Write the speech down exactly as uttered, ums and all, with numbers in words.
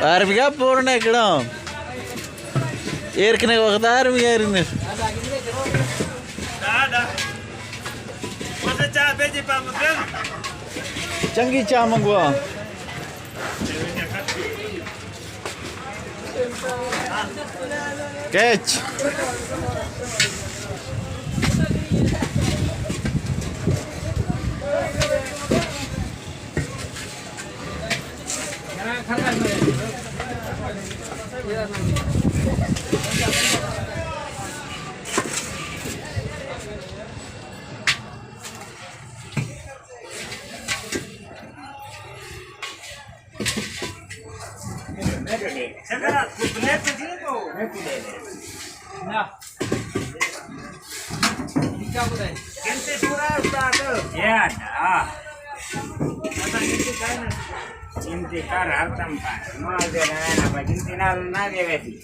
عارف کیا پورنے کڑا؟ ایر کنے وقت عارف کیا رہنے؟ چنگی چاہ منگوا۔ کیچ۔ گنتی کر ہر تم کا مال دے رہے ہیں نا، گنتی نال نہ دے ویسی۔